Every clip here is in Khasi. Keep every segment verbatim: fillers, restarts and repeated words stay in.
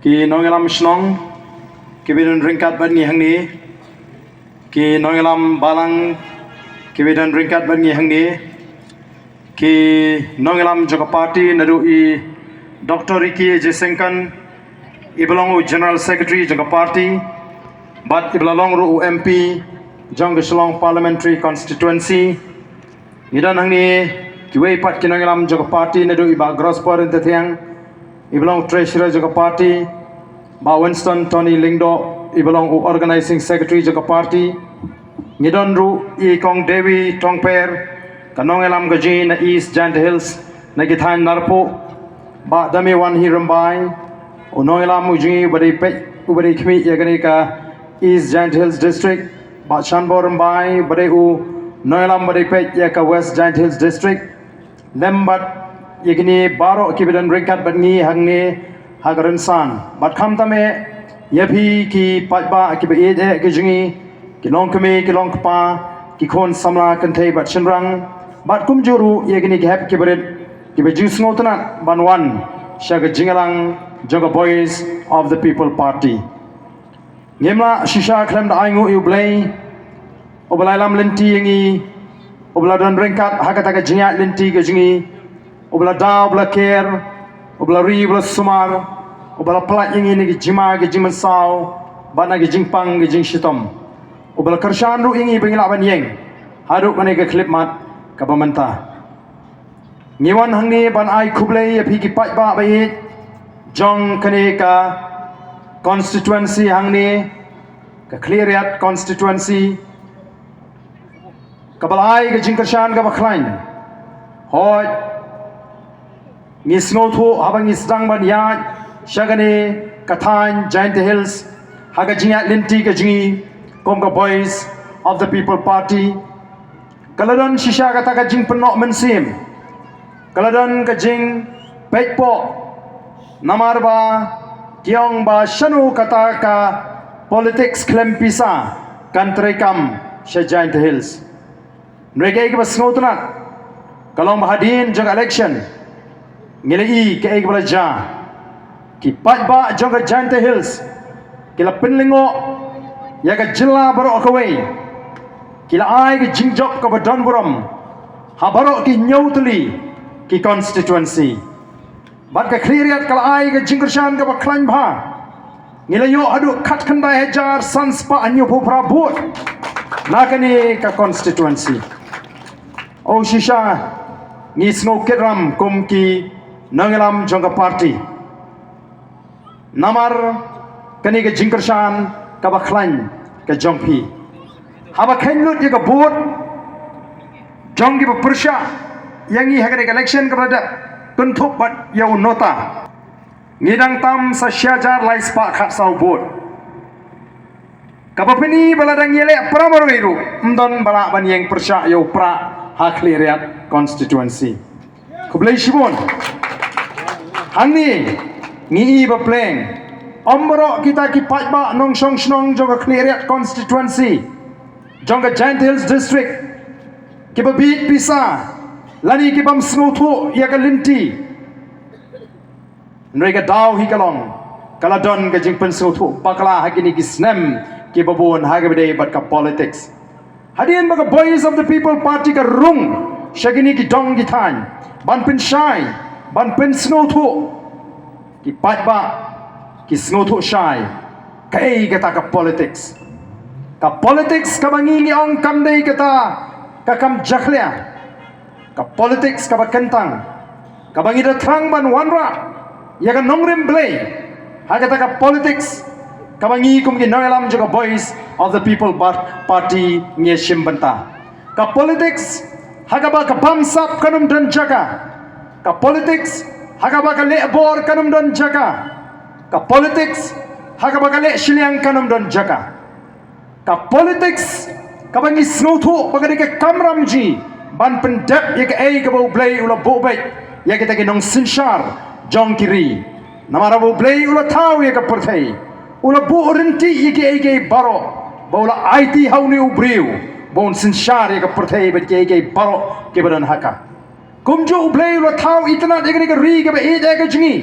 Ki nongïalam shnong kiba don ryngkat bad ngi hangne, ki nongïalam balang kiba don ryngkat bad ngi hangne, ki nongïalam jong ka party, naduh i Doctor Ricky A J Syngkon, iba long u General Secretary jong ka party, bad iba la long ruh u M P jong ka Shillong Parliamentary Constituency. Ngi don hangne kiwei pat ki nongïalam jong ka party, naduh i Bah Grosper Ryntathiang, iba long Treasurer jong ka party, Bah Winston Tony Lyngdoh, iba long u Organizing Secretary jong ka party. Ngi don ruh i Kong Dewi Tongper, ka nongïalam ka jong ngi na East Jaintia Hills, na ki thaiñ Narpuh, Bah Damiwan Hi Rymbai, u nongïalam u jong ngi uba dei peit, uba dei khmih ïa kane ka East Jaintia Hills District, Bah Shanbor Rymbai, uba dei u nongïalam uba dei peit ïa ka West Jaintia Hills District, lem bad ïa kine baroh kiba don ryngkat bad ngi hangne ha ka rynsan. Bad khamtam eh ïa phi ki paidbah kiba ïeit eh ki jong ngi, ki longkmie ki longkpa, ki khun samla kynthei bad shynrang, bad kumjuh ruh ïa kine ki hep ki barit kiba ju sngewtynnat ban wan sha ka jingïalang jong ka Voice of the People Party. Ngim lah shisha khlem da ainguh ïa U Blei uba la ïalam lynti ïa ngi, uba la don ryngkat ha kata ka jingïaid lynti ka jong ngi, uba la da, uba la ker, uba la ri, uba la sumar, uba la pyllait ïa ngi na ki jingma ki jingmynsaw bad na ki jingpang ki jingshitom, uba la kyrshan ruh ïa ngi ba ngi lah ban ïeng haduh kane ka khyllipmat kaba mynta. Ngi wan hangne ban ai khublei ïa phi ki paidbah ba ïeit jong kane ka constituency hangne, ka Khliehriat constituency, kaba la ai ka jingkyrshan kaba khlaiñ. Hooid, ngi sngewthuh haba ngi sdang ban ïaid sha kane ka thaiñ Jaintia Hills ha ka jingïaid lynti ka jong ngi kum ka Voice of the People Party, ka la don shisha kata ka jingpynnoh mynsiem, ka la don ka jingpeit poh, namar ba ki ong ba shano kata ka politics khlem pisa kan treikam sha Jaintia Hills. Hynrei kaei kaba sngewtynnat ka long ba hadien jong ka election ngi la i kaei kaba la jia. Ki paidbah jong ka Jaintia Hills ki la pynlyngngoh ïa ka jylla baroh kawei, ki la ai ka jingjop kaba don burom ha baroh ki hynñiew tylli ki constituency. Bad ka Khliehriat ka la ai ka jingkyrshan kaba khlaiñ bha. Ngi la ïoh haduh khatkhyndai hajar san spah hynñiewphew phra vote na kane ka constituency. O shisha, ngi sngewkit ram kum ki nongïalam jong ka party namar kane ka jingkyrshan kaba khlaiñ ka jong phi. Haba kheiñ lut ïa ka vote jong kiba pyrshah ïa ngi ha kane ka election kaba la dep, kynthup bad ïa u NOTA, ngi dang tam sa shi hajar lai spah khatsaw vote. Kaba pyni ba la dang ïaleh para marwei ruh ym don ba lah ban ïeng pyrshah ïa u Prah ha Khliehriat constituency. Khublei shibun. Hangne ngi i ba pleng, ym baroh kita ki paidbah nongshong shnong jong ka Khliehriat constituency jong ka Jaintia Hills District kiba bieit pisa lane kibym sngewthuh ïa ka lynti. Hynrei ka daw hi ka long, ka la don ka jingpynsngewthuh bakla ha kine ki snem kiba bun ha kaba ïadei bad ka politics. Hadien ba ka Voice of the People Party ka rung sha kine ki dong ki thaiñ ban pynshai, ban pynsngewthuh, ki paidbah ki sngewthuh shai kaei kata ka politics. Ka politics kaba ngi ngi ong kam dei kata ka kam jakhlia. Ka politics kaba kyntang, kaba ngi da thrang ban wanrah ïa ka nongrim Blei ha kata ka politics kaba ngi kum ki nongïalam jong ka Voice of the People Bar-, Party ngi shim bynta. Ka politics ha kaba ka bamsap kan ym don jaka. Ka politics ha kaba ka lehbor kan ym don jaka. Ka politics ha kaba ka leh shiliang kan ym don jaka. Ka politics kaba ngi sngewthuh ba ka dei ka kamram jong ngi ban pyndep ïa kaei kaba U Blei u la buh beit ïa kita ki nongsynshar jong ki ri. Namar ba U Blei u la thaw ïa ka pyrthei, u la buh ryntih ïa kiei kiei baroh, ba u la aiti ha une u briew ba un synshar ïa ka pyrthei bad kiei kiei baroh kiba don ha ka. Kumjuh U Blei u la thaw itynnad ïa kane ka ri kaba ïeit eh ka jong ngi,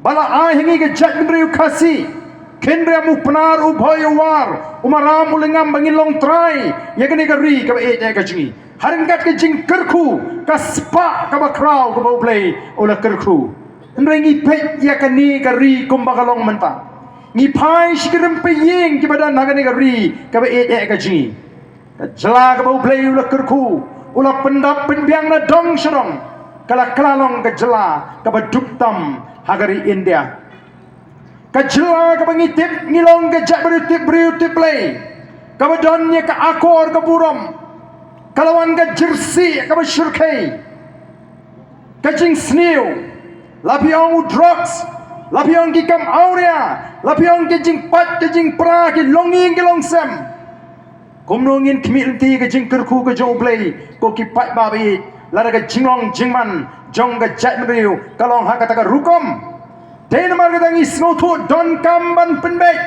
Ba la ai ha ngi ka jaitbynriew Khasi, khynriam u Pnar, u Bhoi, u War, u Maram, u Lyngngam, ba ngin long trai ïa kane ka ri kaba ïeit eh ka jong ngi. Ha ryngkat ka jingkyrkhu, ka spah kaba khraw kaba U Blei u la kyrkhu. Hynrei ngi peit ïa kane ka ri kumba ka long mynta. Ngi phai sha ki rympei ïing kiba don ha kane ka ri kaba ïeit eh ka jong ngi. Ka jylla kaba U Blei u la kyrkhu, u la pyndap pynbiang na dong sha dong, ka la kylla long ka jylla kaba duk tam ha ka ri India. Ka jylla kaba ngi tip ngi long ka jaitbynriew tip briew tip Blei, kaba don ïa ka akor ka burom, ka la wan ka jyrsieh kaba shyrkhei. Ka jingsniew, la phi ong u drugs, la phi ong ki kam awria, la phi ong ki jingpait, ki jingpra, ki longïing, ki longsem. Kumno ngin khmih lynti ka jingkyrkhu ka jong U Blei, ko ki paidbah ba ïeit, lada ka jinglong jingman jong ka jaitbynriew ka long ha kata ka rukom. Te namar kata ngi sngewthuh donkam ban pynbeit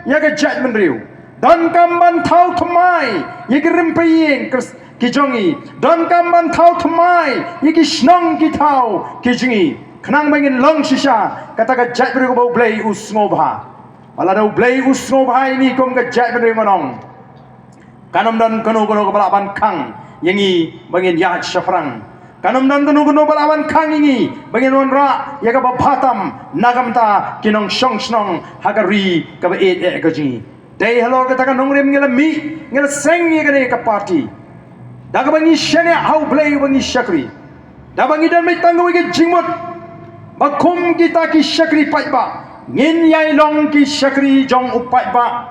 ïa ka jaitbynriew. Donkam ban thaw thymmai ïa ki rympei ïing ki jong ngi. Donkam ban thaw thymmai ïa ki shnong ki thaw ki jong ngi, khnang ba ngin long shisha kata ka jaitbynriew kaba U Blei u sngewbha. Ba lada U Blei u sngewbha ïa ngi kum ka jaitbynriew, ngan ong, kan ym don kano kano kaba lah ban khang ïa ngi ba ngin ïaid shaphrang. Kan ym don kano kano ba lah ban khang ïa ngi ba ngin wanrah ïa kaba bha tam na ka bynta ki nongshong shnong ha ka ri kaba ïeit eh ka jong ngi. Dei halor kata ka nongrim ngi la mih, ngi la seng ïa kane ka party, da kaba ngi shaniah ha U Blei uba ngi shakri, da ba ngi don beit tang kawei ka jingmut ba kum kita ki shakri paidbah, ngin ïai long ki shakri jong u paidbah.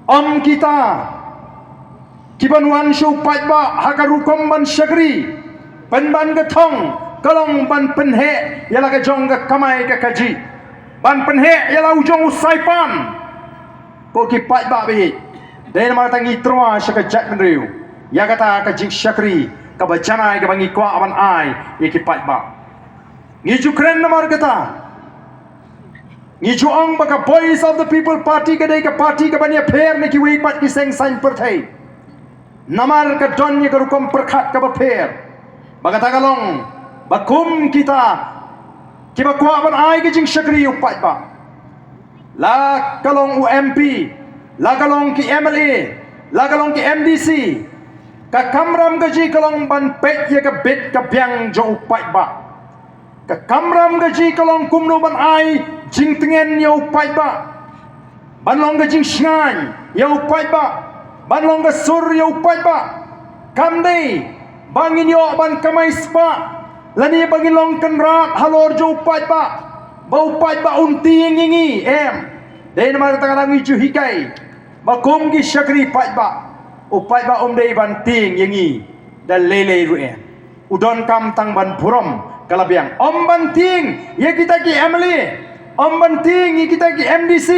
Ym kita kiban wan sha u paidbah ha ka rukom ban shakri, pynban ka thong ka long ban pynheh ïa la ka jong ka kamai ka kajih, ban pynheh ïa la u jong u saipan. Ko ki paidbah ba ïeit, dei namar kata ngi tyrwa sha ka jaitbynriew ïa kata ka jingshakri kaba janai kaba ngi kwah ban ai ïa ki paidbah. Ngi ju kren namar kata. Ngi ju ong ba ka Voice of the People Party ka dei ka party kaban ïapher na kiwei pat ki seng saiñ pyrthei. Namar ka don ïa ka rukom pyrkhat kaba pher. Ba kata ka long ba kum kita kiba kwah ban ai ka jingshakri ïa u paidbah, la ka long u M P, la ka long ki M L A, la ka long ki M D C, ka kamram ka jong ngi ka long ban peit ïa ka bit ka biang jong u paidbah. Ka kamram ka jong ngi ka long kumno ban ai jingtngen ïa u paidbah, ban long ka jingshngaiñ ïa u paidbah, ban long ka sur ïa u paidbah. Kam dei ba ngin ïoh ban kamai spah lane ba ngin long kynrad halor jong u paidbah, ba u paidbah un tieng ïa ngi, em. Dei namar kata ka dang ngi ju hikai ba kum ki shakri paidbah, u paidbah um dei ban tieng ïa ngi da lei lei ruh, em. U donkam tang ban burom ka la biang, ym ban tieng ïa kita ki M L A, ym ban tieng ïa kita ki M D C,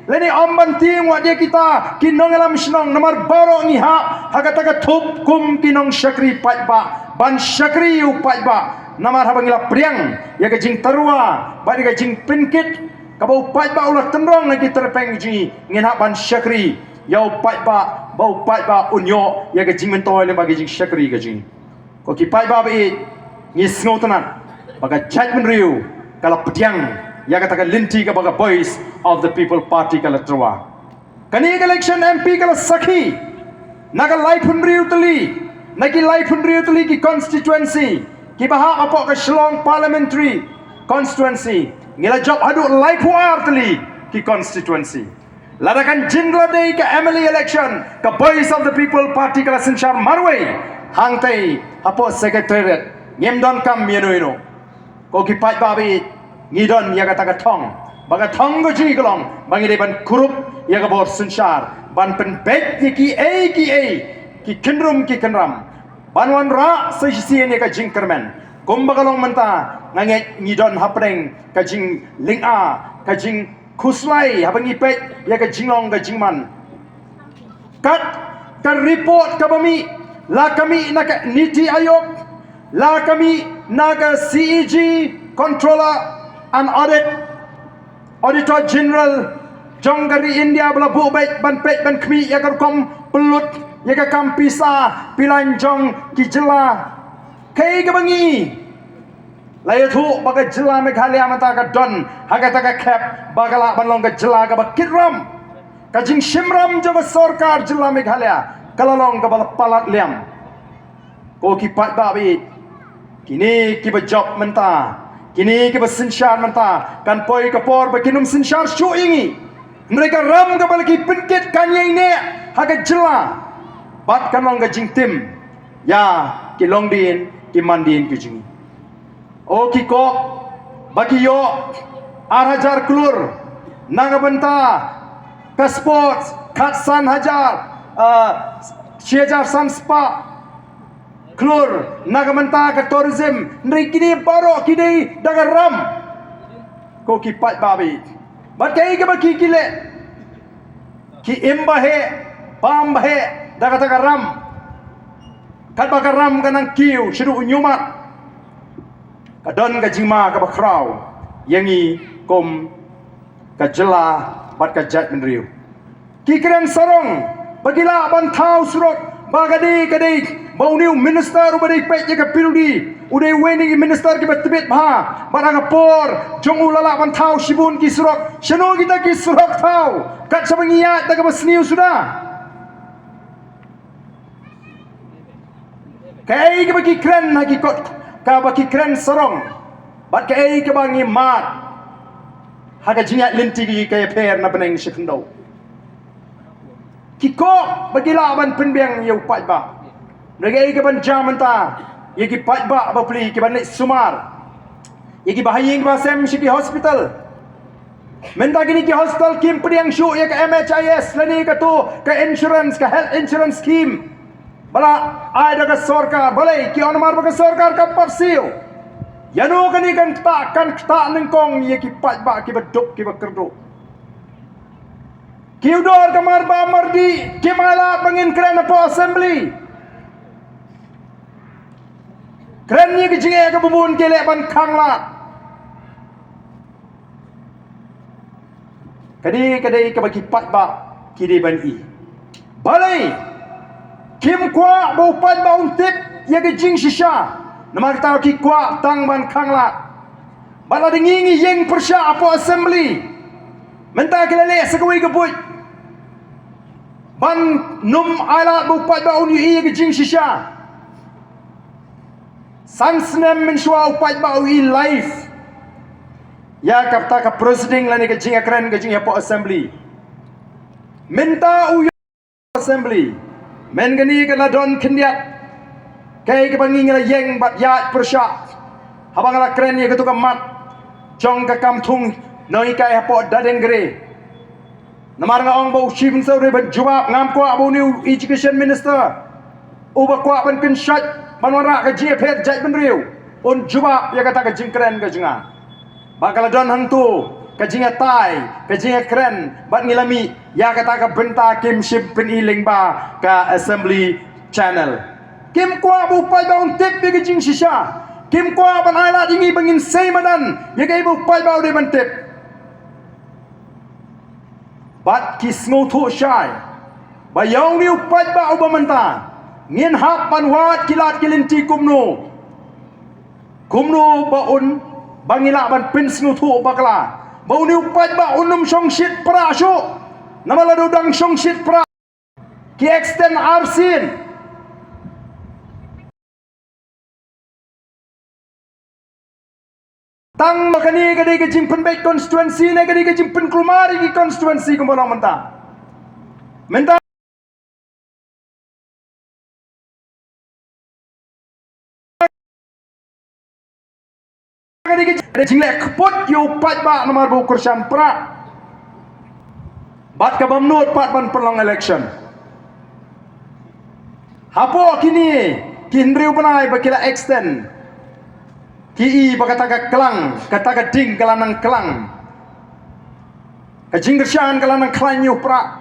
lane ym ban tieng wat ïa kita ki nongïalam shnong. Namar baroh ngi hap ha kata ka thup kum ki nongshakri paidbah ban shakri ïa u paidbah. Namar haba ngi la pdiang ïa ka jingtyrwa bad ïa ka jingpynkit kaba u paidbah u la tynrong na ki tyrpeng jong ngi, ngin hap ban shakri ïa u paidbah ba u paidbah un ïoh ïa ka jingmyntoi lyngba ka jingshakri ka jong ngi. Ko ki paidbah ba ïeit, ngi sngewtynnat ba ka jaitbynriew ka la pdiang ïa kata ka lynti kaba ka Voice of the People Party ka la tyrwa. Kane ka election M P ka la sakhi na ka laiphew hynriew tylli, na ki laiphew hynriew tylli ki constituency kiba hap hapoh ka Shillong Parliamentary Constituency. Ngi la jop haduh laiphew ar tylli ki constituency. Lada kan jin la dei ka M L A election, ka Voice of the People Party ka la synshar marwei hangtei hapoh Secretariat. Ngim donkam ïano ïano. Ko ki paidbah ba ïeit, ngi don ïa kata ka thong, ba ka thong ka jong ngi ka long ba ngi dei ban kurup ïa ka bor synshar, ban pynbeit ïa kiei kiei ki kynrum ki kynram, ban wanrah sa shisien ïa ka jingkyrmen. Kumba ka long mynta, nga ngeit ngi don hapdeng ka jinglynga, ka jingkhuslai haba ngi peit ïa ka jinglong ka jingman. Kat ka report kaba mih, la ka mih na ka NITI Aayog, la ka mih na ka C A G, Controller and Audit, Auditor General jong ka ri India ba la buh beit ban peit ban khmih ïa ka rukom pynlut ïa ka kam pisa pilan jong ki jylla. Kaei kaba ngi Te ïathuh ba ka jylla Meghalaya mynta ka don ha kata ka khep ba ka lah ban long ka jylla kaba kit ram. Ka jingshim ram jong ka sorkar jylla Meghalaya ka la long kaba la palat liam. Ko ki paidbah baieit, kine kiba jop mynta, kine kiba synshar mynta, kan poi ka por ba kin ym synshar shuh ïa ngi. Hynrei ka ram kaba la ki pynkit kan ïaineh ha ka jylla bad kan long ka jingtim ïa ki longdien ki mandien ki jong ngi. O ki kop ba ki ïoh ar hajar klur na ka bynta ka sports, khatsan hajar, ah, shi hajar san spah klur na ka bynta ka tourism. Hynrei kine baroh ki dei da ka ram, ko ki paidbah baieit. Bad kaei kaba ki ki leh, ki im ba heh, bam ba heh da kata ka ram. Katba ka ram ka nang kiew shaduh u ñiumat, ka don ka jingma kaba khraw ïa ngi kum ka jylla bad ka jaitbynriew. Ki kren sarong ba ki lah ban thaw surok ba ka dei ka dei ba une u minister uba dei peit ïa ka P W D u dei uwei na ki minister kiba tbit bha, bad ha ka por jong u la lah ban thaw shibun ki surok. Shano kita ki surok thaw? Kat shaba ngi ïaid da kaba sniew suda. Kaei kaba ki kren ha ki kot, kaba ki kren sarong, bad kaei kaba ngi mad ha ka jingïaid lynti ki ka ïapher na bneng sha khyndew. Ki kop ba ki lah ban pynbiang ïa u paidbah. Hynrei kaei kaban jia mynta ïa ki paidbah bapli kiban leit sumar ïa kiba ha ïing ba sem sha ki hospital. Mynta kine ki hospital kim pdiang shuh ïa ka M H I S lane kato ka insurance, ka health insurance scheme ba la ai da ka sorkar. Balei? Ki ong namar ba ka sorkar ka pat siew. Ïano kane kan ktah, kan ktah nyngkong ïa ki paidbah kiba duk kiba kyrduh. Ki u dor ka mar ba mardi, kim ai lad ba ngin kren hapoh assembly. Kren ïa ki jingeh kaba bun ki leh ban khang lad. Ka dei, ka dei kaba ki paidbah ki dei ban i. Balei kim kwah ba u paidbah un tip ïa ka jingshisha? Namar kata ki kwah tang ban khang lad. Bad lada ngi ngi ïeng pyrshah hapoh assembly, mynta ki la leh sa kawei ka buit ban ym ai lad ba u paidbah un ïohi ïa ka jingshisha. San snem mynshuwa u paidbah u i live ïa kata ka proceeding lane ka jingïakren ka jong ngi hapoh assembly. Mynta u ïoh assembly. Mynta kane ka la don khyndiat kaei kaba ngi ngi la ïeng bad ïaid pyrshah haba nga la kren ïa kato ka mat jong ka kam thung nonghikai hapoh Dadengre. Namar nga ong ba u Chief Minister u dei ban jubab, ngam kwah ba une u Education Minister uba kwah ban kynshoit ban wanrah ka jingïapher jaitbynriew un jubab ïa kata ka jingkren ka jong nga. Ba ka la don hangto ka jingïatai, ka jingïakren bad ngi la mih ïa kata ka bynta kim shym pyni lyngba ka Assembly Channel. Kim kwah ba u paidbah un tip ïa ka jingshisha. Kim kwah ban ai lad ïa ngi ba ngin sei madan ïa kaei ba u paidbah u dei ban tip. Bad ki sngewthuh shai ba ïa une u paidbah uba mynta ngin hap ban wad ki lad ki lynti kumno, kumno ba un, ba ngi lah ban pynsngewthuh bakla ba une u paidbah un ym shong shit prah shuh. Namar lada u dang shong shit prah, ki extend arsien. Tang ba kane ka dei ka jingpynbeit constituency ne ka dei ka jingpynkulmar ïa ki constituency kumba long mynta. Mynta ka dei ka jing, ka dei jingleh kput ïa u paidbah namar ba u kyrshan prah. Bad ka bym nud pat ban pynlong election. Hapoh kine ki hynriew bnai ba ki la extend, ki i ba kata ka klang, kata ka ding ka la nang klang. Ka jingkyrshan ka la nang khlaiñ ïa u prah.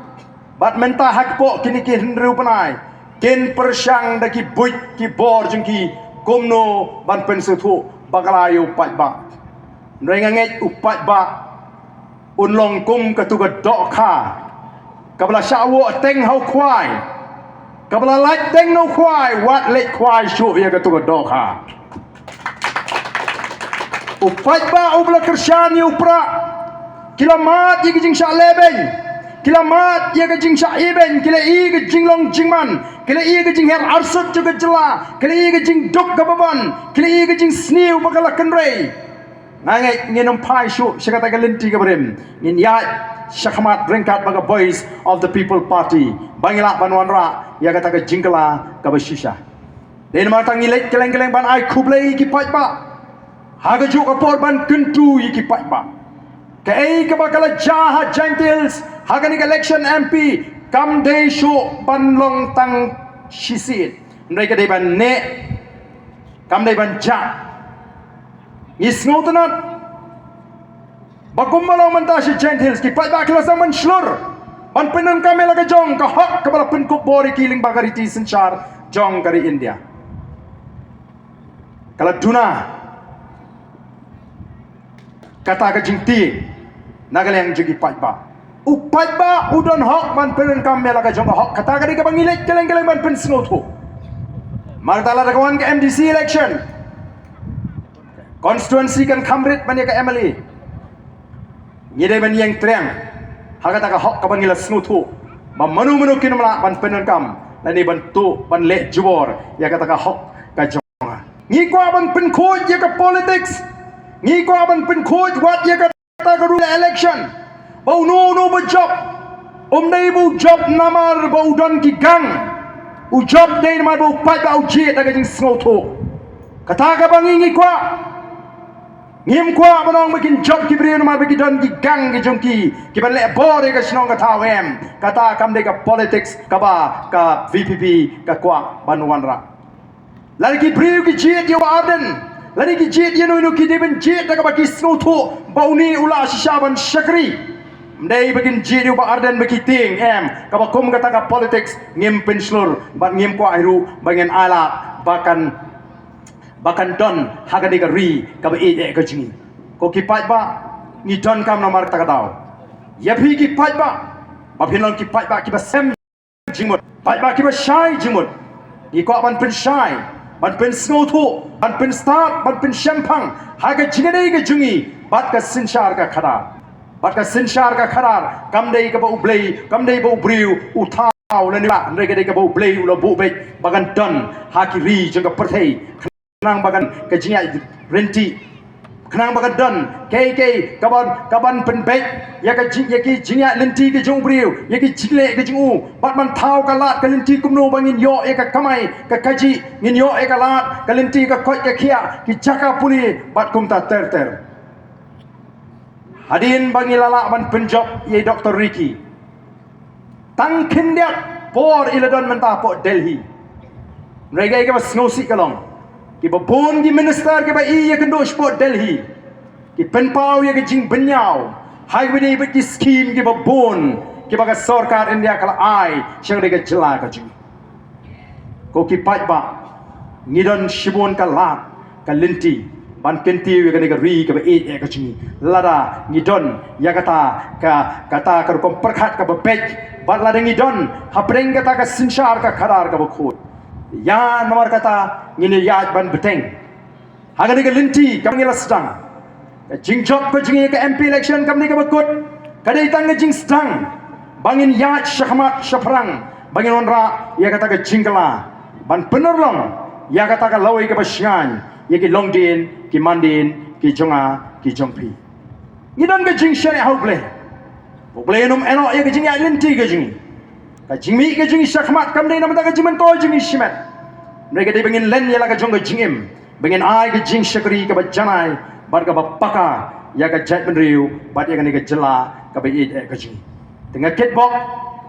Bad mynta hapoh kine ki hynriew bnai kin pyrshang da ki buit ki bor jong ki kumno ban pynsngewthuh bakla ïa u paidbah. Hynrei nga ngeit u paidbah un long kum kato ka dohkha kaba la shah woh teng ha u khwai, kaba la lait teng na u khwai, wat leit khwai shuh ïa kato ka dohkha. U paidbah uba la kyrshan ïa u prah, ki la mad ïa ka jingshah lehbeiñ, ki la mad ïa ka jingshah ibeiñ, ki la ïohi ka jinglong jingman, ki la ïohi ka jingher arsut jong ka jylla, ki la ïohi ka jingduk kaba bun, ki la ïohi ka jingsniew ba ka la kynrei. Nga ngeit ngin ym phai shuh sha kata ka lynti kaba rim. Ngin ïaid shakhmat ryngkat bad ka Voice of the People Party ba ngin lah ban wanrah ïa kata ka jingkylla kaba shisha. Dei namar kata ngi leit kylleng kylleng ban ai khublei ïa ki paidbah ha kajuh ka por ban kyntu ïa ki paidbah. Kaei kaba ka la jia ha Jaintia Hills ha kane ka election M P kam dei shuh ban long tang shi seat. Hynrei ka dei ban neh, kam dei ban jah. Ngi sngewtynnat ba kumba long mynta sha Jaintia Hills ki paidbah ki la sdang ban shlur ban pyndonkam ïa la ka jong ka hok kaba la pynkup bor ïa ki lyngba ka riti synshar jong ka ri India. Ka la duna kata ka jingtieng na ka liang jong ki paidbah. U paidbah u don hok ban pyndonkam ïa la ka jong ka hok. Kata ka dei kaba ngi leit kylleng kylleng ban pynsngewthuh. Mar kata lada ka wan ka M D C election, constituency kan kham rit ban ïa ka M L A. Ngi dei ban ïeng triang ha kata ka hok kaba ngi la sngewthuh ba mano mano kin ym lah ban pyndonkam lane ban tuh ban leh jubor ïa kata ka hok ka jong nga. Ngi kwah ban pynkhuid ïa ka politics. Ngi kwah ban pynkhuid wat ïa kata ka ruh election. Ba uno uno ba jop, um dei ba u jop namar ba u don ki gang. U jop dei namar ba u paidbah u jied da ka jingsngewthuh. Kata kaba ngi ngi kwah. Ngim kwah ban ong ba kin jop ki briew namar ba ki don ki gang ki jong ki kiban leh bor ïa ka shnong ka thaw, em. Kata kam dei ka politics kaba ka V P P ka kwah ban wanrah. Lada ki briew ki jied ïa u Bah Ardent, lada ki jied ïa uno uno, ki dei ban jied da kaba ki sngewthuh ba une u lah shisha ban shakri. Ym dei ba kin jied ïa u Bah Ardent ba ki tieng, em. Kaba kum kata ka politics ngim pynshlur bad ngim kwah hi ruh ba ngin ailad ba kan ba kan don ha kane ka ri kaba ïeit eh ka jong ngi. Ko ki paidbah, ngi donkam namar kata ka daw. Ïa phi ki paidbah, ba phin long ki paidbah kiba sem jingmut, paidbah kiba shai jingmut. Ngi kwah ban pynshai, ban pynsngewthuh, ban pynstad, ban pynshemphang ha ka jingïadei ka jong ngi bad ka synshar ka khadar. Bad ka synshar ka khadar kam dei kaba U Blei, kam dei ba u briew u thaw lane u lah, hynrei ka dei kaba U Blei u la buh beit ba kan don ha ki ri jong ka pyrthei. Khnang ba kan ka jingïaid lynti, khnang ba kan don kaei kaei kaban, kaban pynbeit ïa ka jing, ïa ki jingïaid lynti ka jong u briew, ïa ki jingleh ka jong u, bad ban thaw ka lad ka lynti kumno ba ngin ïoh ïa ka kamai ka kajih, ngin ïoh ïa ka lad ka lynti ka koit ka khiah, ki jaka pule bad kumta ter ter. Hadien ba ngi la lah ban pynjop ïa i Doctor Ricky, tang khyndiat por i la don mynta hapoh Delhi. Hynrei kaei kaba sngewsih ka long, kiba bun ki minister kiba ïakynduh shapoh Delhi ki pynpaw ïa ka jingbynñiaw ha kaba ïadei bad ki skim kiba bun kiba ka sorkar India ka la ai sha kane ka jylla ka jong ngi. Ko ki paidbah, ngi don shibun ka lad ka lynti ban kyntiew ïa kane ka ri kaba ïeit eh ka jong ngi, lada ngi don ïa kata ka, kata ka rukom pyrkhat kaba beit, bad lada ngi don hapdeng kata ka synshar ka khadar kaba khuid. Ïa namar kata ngin ïaid ban bteng ha kane ka lynti kaba ngi la sdang. Ka jingjop ka jong ngi ïa ka M P election kam dei kaba kut, ka dei tang ka jingsdang ba ngin ïaid shakhmat shaphrang, ba ngin wanrah ïa kata ka jingkylla ban pynurlong ïa kata ka lawei kaba shngaiñ ïa ki longdien ki mandien ki jong nga ki jong phi. Ngi don ka jingshaniah ha U Blei. U Blei un ym ïehnoh ïa ka jingïaid lynti ka jong ngi. Ka jingmih ka jong ngi shakhmat kam dei namar ka jingmyntoi jong ngi shimet, hynrei ka dei ba ngin len ïa la ka jong ka jingim, ba ngin ai ka jingshakri kaba janai bad kaba paka ïa ka jaitbynriew bad ïa kane ka jylla kaba ïeit eh ka jong ngi. Te nga kitbok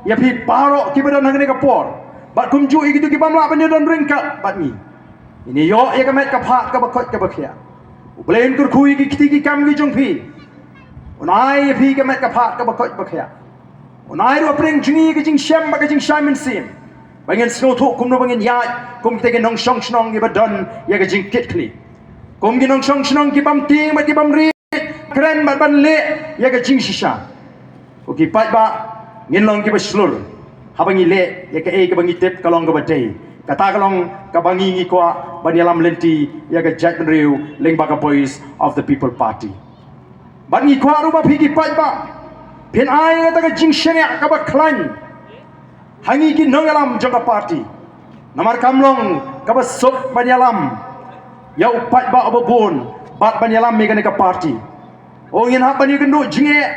ïa phi baroh kiba don ha kane ka por, bad kumjuh ïa kito ki bym lah ban ïadon ryngkat bad ngi. Ngin ïoh ïa ka met ka phad kaba koit kaba khiah. U Blei un kyrkhu ïa ki kti ki kam ki jong phi. Un ai ïa phi ka met ka phad kaba koit kaba khiah. Un ai ruh hapdeng jong ngi ka jingshem bad ka jingshai mynsiem, ba ngin sngewthuh kumno ba ngin ïaid kum kita ki nongshong shnong kiba don ïa ka jingkitkhlieh, kum ki nongshong shnong ki bym tieng bad ki bym rit, kren bad ban leh ïa ka jingshisha. Ko ki paidbah, ngin long kiba shlur haba ngi leh ïa kaei kaba ngi tip ka long kaba dei. Kata ka long kaba ngi ngi kwah ban ïalam lynti ïa ka jaitbynriew lyngba ka Voice of the People Party. Bad ngi kwah ruh ba phi ki paidbah phin ai kata ka jingshaniah kaba khlaiñ ha ngi ki nongïalam jong ka party. Namar kam long kaba suk ban ïalam ïa u paidbah uba bun bad ban ïalam ïa kane ka party. O, ngin hap ban ïakynduh jingeh.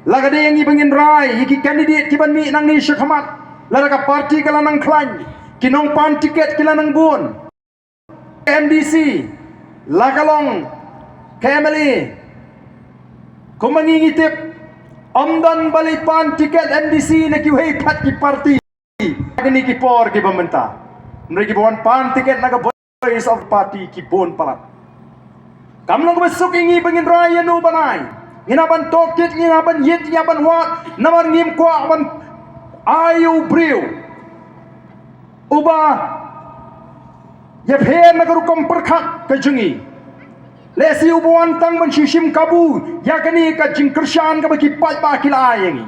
La ka dei ïa ngi ba ngin rai ïa ki candidate ki ban mih nangne sha khmat, lada ka party ka la nang khlaiñ, ki nongpan tiket ki la nang bun. Ka M D C, la ka long ka M L A, kumba ngi ngi tip, ym don ba leit pan tiket M D C na kiwei pat ki party ha kine ki por kiba mynta. Hynrei kiba wan pan tiket na ka Voice of Party ki bun palat. Kam long kaba suk ïa ngi ba ngin rai ïano ban ai. Ngin hap ban tohkit, ngin hap ban ïit, ngin hap ban wad, namar ngim kwah ban ai u briew uba ïapher na ka rukom pyrkhat ka jong ngi. Lehse uba wan tang ban shu shim kabu ïa kane ka jingkyrshan kaba ki paidbah ki la ai ïa ngi.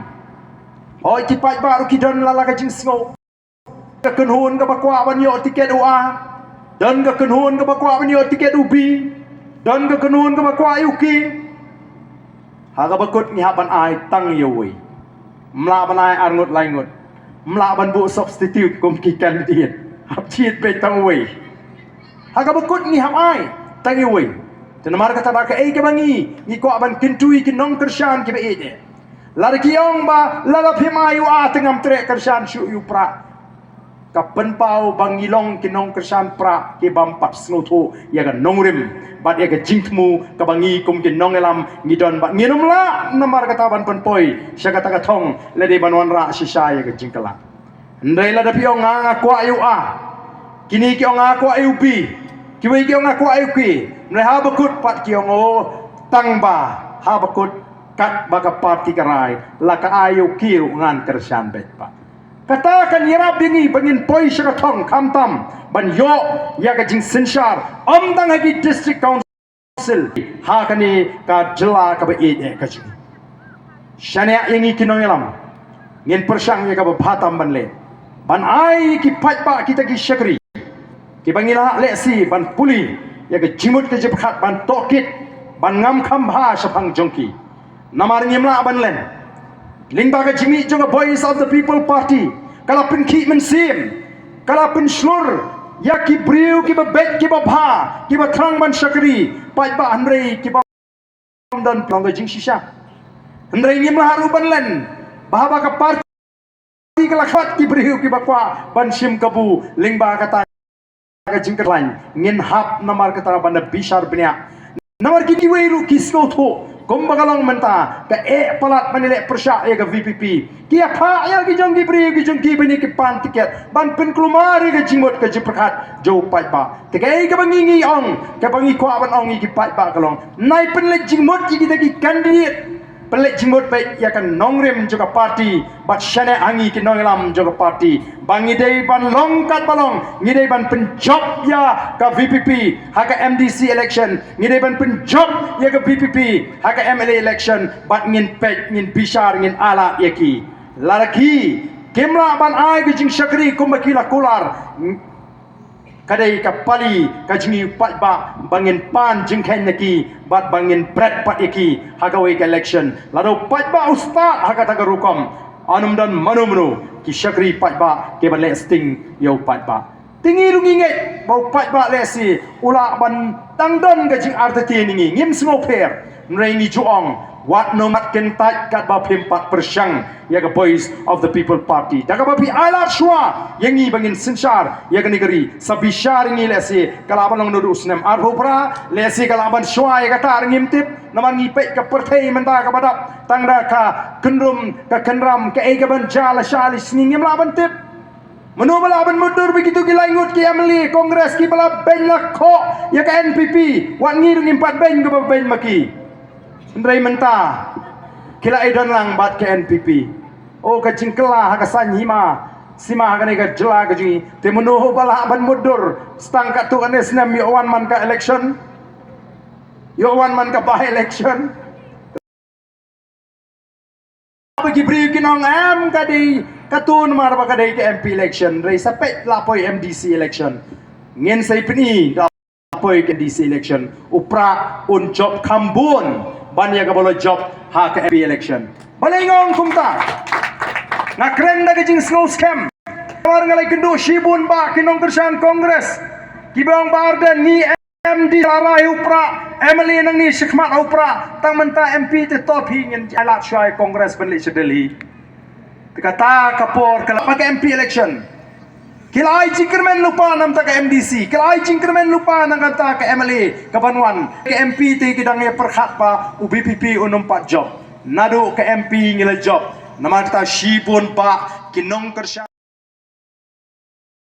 Hooid, ki paidbah ruh ki don la la ka jingsngew. Ka kynhun kaba kwah ban ïoh tiket u A, don ka kynhun kaba kwah ban ïoh tiket u B, don ka kynhun kaba kwah ïa u K. Ha kaba kut ngi hap ban ai tang ïa uwei. Ym lah ban ai ar ngut lai ngut. Ym lah ban buh substitute kum ki candidate. Hap jied beit tang uwei. Ha kaba kut ngi hap ai tang ïa uwei. Te namar kata da kaei kaba ngi ngi kwah ban kyntu ïa ki nongkyrshan kiba ïeit eh. Lada ki ong ba lada phim ai u A te ngam treh kyrshan shuh ïa u Prah. Ka pynpaw ba ngi long ki nongkyrshan Prah ki bym pat sngewthuh ïa ka nongrim bad ïa ka jingthmu kaba ngi kum ki nongïalam ngi don bad ngin ym lah namar kata ban pynpoi sha kata ka thong lada ban wanrah shisha ïa ka jingkylla. Hynrei lada phi ong nga nga kwah ïa u A, kine ki ong nga kwah ïa u B, kiwei ki ong nga kwah ïa u K. Hynrei ha ba kut pat ki ong o, tang ba ha ba kut katba ka party ka rai, la ka ai ïa u K ruh ngan kyrshan beit pat. Kata kan ïarap ïa ngi ba ngin poi sha ka thong khamtam ban ïoh ïa ka jingsynshar, ym tang ha ki district council, ha kane ka jylla kaba ïeit eh ka jong ngi. Shaniah ïa ngi ki nongïalam, ngin pyrshang ïa kaba bha tam ban leh, ban ai ki paidbah kita ki shakri kiba ngi la lehse ban pule ïa ka jingmut ka jingpyrkhat, ban tohkit, ban ngam kham bha shaphang jong ki. Namar ngim lah ban len. Lyngba ka jingmih jong ka Voice of the People Party, ka la pynkhih mynsiem, ka la pynshlur ïa ki briew kiba beit, kiba bha, kiba thrang ban shakri paidbah, hynrei kiba don pynlong ka jingshisha. Hynrei ngim lah ruh ban len ba haba ka party ka la khot ki briew kiba kwah ban shim kabu lyngba kata ka jingkyrpad, ngin hap namar kata ban da bishar bniah. Namar ki kiwei ruh ki sngewthuh kumba ka long mynta, ka eh palat ban ïaleh pyrshah ïa ka V P P. Ki ïa phah ïa ki jong ki briew ki jong ki ba ngi ki pan tiket ban pynkulmar ïa ka jingmut ka jingpyrkhat jong u paidbah. Te kaei kaba ngi ngi ong, kaba ngi kwah ban ong ïa ki paidbah ka long, nai pynleit jingmut ïa kita ki candidate. Pynleit jingmut beit ïa ka nongrim jong ka party bad shaniah ha ngi ki nongïalam jong ka party ba ngi dei ban long katba long, ngi dei ban pynjop ïa ka V P P ha ka M D C election, ngi dei ban pynjop ïa ka V P P ha ka M L A election, bad ngin peit, ngin bishar, ngin ailad ïa ki. Lada ki kim lah ban ai ka jingshakri kumba ki la kular, ka dei ka pali ka jong ngi u paidbah ba ngin pan jingkheiñ na ki bad ba ngin bret pat ïa ki ha kawei ka election. Lada u paidbah u stad ha kata ka rukom, yn ym don mano mano ki shakri paidbah kiba leh sting ïa u paidbah. Te ngi ruh ngi ngeit ba u paidbah lehse u lah ban dang don ka jingartatien ïa ngi, ngim sngewpher. Hynrei ngi ju ong, wat nym pat kyntait katba phim pat pyrshang ïa ka Voice of the People Party. Da kaba phi ailad shuwa ïa ngi ba ngin synshar ïa kane ka ri, sa bishar ïa ngi, lehse ka lah ban long naduh u snem arphew phra, lehse ka lah ban shuwa ïa kata ruh ngim tip. Namar ngi peit ka pyrthei mynta kaba dap, tang da ka kynrum ka kynram, kaei kaban jia la sha la sngi ngim lah ban tip. Mano ba lah ban mutdur ba kito ki lai ngut ki M L A Congress kiba la beiñ la khoh ïa ka N P P, wat ngi ruh ngim pat beiñ kaba beiñ ma ki. Hynrei mynta ki la ïadon lang bad ka N P P. O, ka jingkylla ha ka saiñ hima sima ha kane ka jylla ka jong ngi. Te mano ba lah ban mutdur, sa tang katto katne snem ïoh wan man ka election. Ïoh wan man ka by election. Ba ki briew kin ong em ka dei Katno namar ba ka dei ka M P election, hynrei sa peit la poi M D C election. Ngin sa ïa pyni da poi ka M D C election, u Prah un jop kham bun ban ïa kaba la jop ha ka M P election. Balei nga ong kumta? Nga kren da ka jingsngew skhem. Namar nga la ïakynduh shibun bah ki nongkyrshan Congress kiba ong ba Ardent, ngi M D C la rai u Prah, M L A nangne shakhmat u Prah, tang mynta M P te to phi, ngin ailad shuwa ïa Congress ban leit sha Delhi. Te kata ka por ka la, ha ka M P election, ki la ai jingkyrmen lypa na ka bynta ka M D C, ki la ai jingkyrmen lypa na ka bynta ka M L A kaban wan. Ka M P te ki dang ïa pyrkhat ba u V P P un ym pat jop. Naduh ka M P ngi la jop. Namar kata shibun bah ki nongkyrshan